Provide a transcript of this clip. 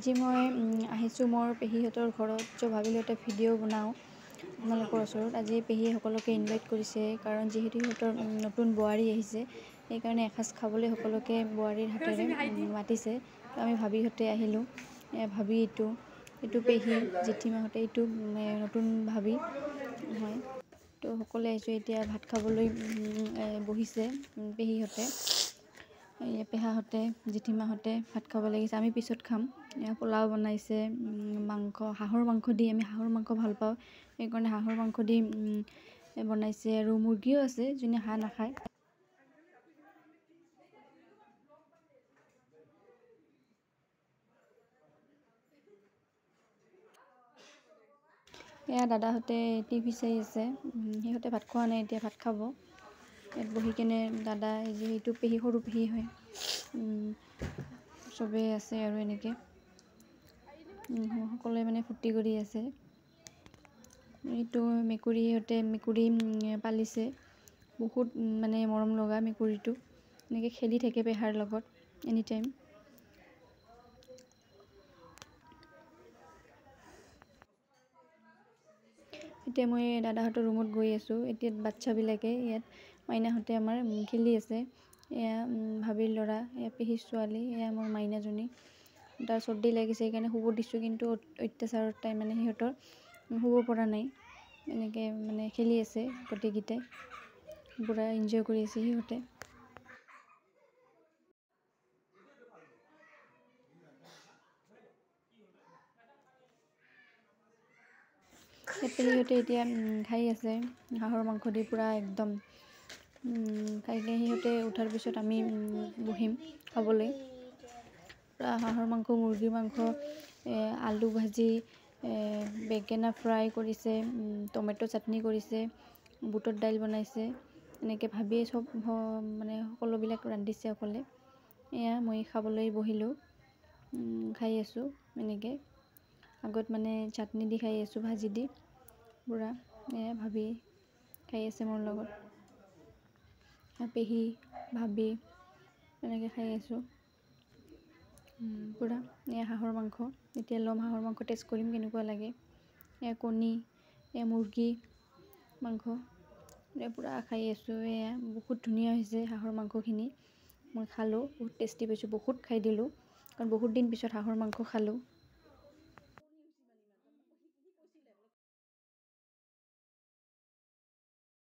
আজি মই আহিছোঁ মোৰ পেহীহঁতৰ ঘৰত। চ' ভাবিলোঁ এটা ভিডিঅ' বনাওঁ আপোনালোকৰ ওচৰত। আজি পেহীয়ে সকলোকে ইনভাইট কৰিছে, কাৰণ যিহেতু সিহঁতৰ নতুন বোৱাৰী আহিছে, সেইকাৰণে এসাঁজ খাবলৈ সকলোকে বোৱাৰীৰ হাতেৰে মাতিছে। তো আমি ভাবীহঁতে আহিলোঁ। ভাবী এইটো এইটো পেহী, জেঠীমাহঁতে, এইটো নতুন ভাবী হয়। তো সকলোৱে আহিছোঁ, এতিয়া ভাত খাবলৈ বহিছে পেহীহঁতে, পেহাহঁতে, জেঠীমাহঁতে ভাত খাব লাগিছে। আমি পিছত খাম। পোলাও বনাইছে, মাংস, হাঁহৰ মাংস দি। আমি হাঁহৰ মাংস ভাল পাওঁ, সেইকাৰণে হাঁহৰ মাংস দি বনাইছে। আৰু মুৰ্গীও আছে, যোনে হাঁহ নাখায়। এয়া দাদাহঁতে টিভি চাই আছে, সিহঁতে ভাত খোৱা নাই, এতিয়া ভাত খাব। ইয়াত বহি কেনে দাদা, যিহেতু পেহী, সৰু পেহী হয়, চবেই আছে আৰু এনেকৈ সকলোৱে মানে ফূৰ্তি কৰি আছে। এইটো মেকুৰী, সিহঁতে মেকুৰী পালিছে, বহুত মানে মৰম লগা মেকুৰীটো, এনেকৈ খেলি থাকে পেহাৰ লগত এনি টাইম। এতিয়া মই দাদাহঁতৰ ৰুমত গৈ আছোঁ। এতিয়া বাচ্ছাবিলাকে ইয়াত মাইনাহঁতে আমাৰ খেলি আছে। এয়া ভাবীৰ ল'ৰা, এয়া পেহীৰ ছোৱালী, এয়া মোৰ মাইনাজনী। তাৰ চৰ্দি লাগিছে, সেইকাৰণে শুব দিছোঁ, কিন্তু অত্যাচাৰত তাই মানে সিহঁতৰ শুব পৰা নাই। এনেকৈ মানে খেলি আছে গোটেইকেইটাই, পূৰা এনজয় কৰি আছে সিহঁতে। পেহীহঁতে এতিয়া খাই আছে হাঁহৰ মাংস দি পূৰা একদম খাই। সিহঁতে উঠাৰ পিছত আমি বহিম খাবলৈ। পূৰা হাঁহৰ মাংস, মুৰ্গীৰ মাংস, আলু ভাজি, বেঙেনা ফ্ৰাই কৰিছে, টমেট' চাটনি কৰিছে, বুটৰ দাইল বনাইছে। এনেকৈ ভাবিয়ে চব মানে সকলোবিলাক ৰান্ধিছে অকলে। এয়া মই খাবলৈ বহিলোঁ, খাই আছোঁ এনেকৈ। আগত মানে চাটনি দি খাই আছোঁ, ভাজি দি পূৰা। এয়া ভাবি খাই আছে মোৰ লগত, পেহী, ভাবি এনেকৈ খাই আছোঁ পূৰা। এয়া হাঁহৰ মাংস এতিয়া ল'ম, হাঁহৰ মাংস টেষ্ট কৰিম কেনেকুৱা লাগে। এয়া কণী, এয়া মুৰ্গী মাংস, এয়া পূৰা খাই আছোঁ। এয়া বহুত ধুনীয়া হৈছে হাঁহৰ মাংসখিনি, মই খালোঁ, বহুত টেষ্টি পাইছোঁ, বহুত খাই দিলোঁ, কাৰণ বহুত দিন পিছত হাঁহৰ মাংস খালোঁ।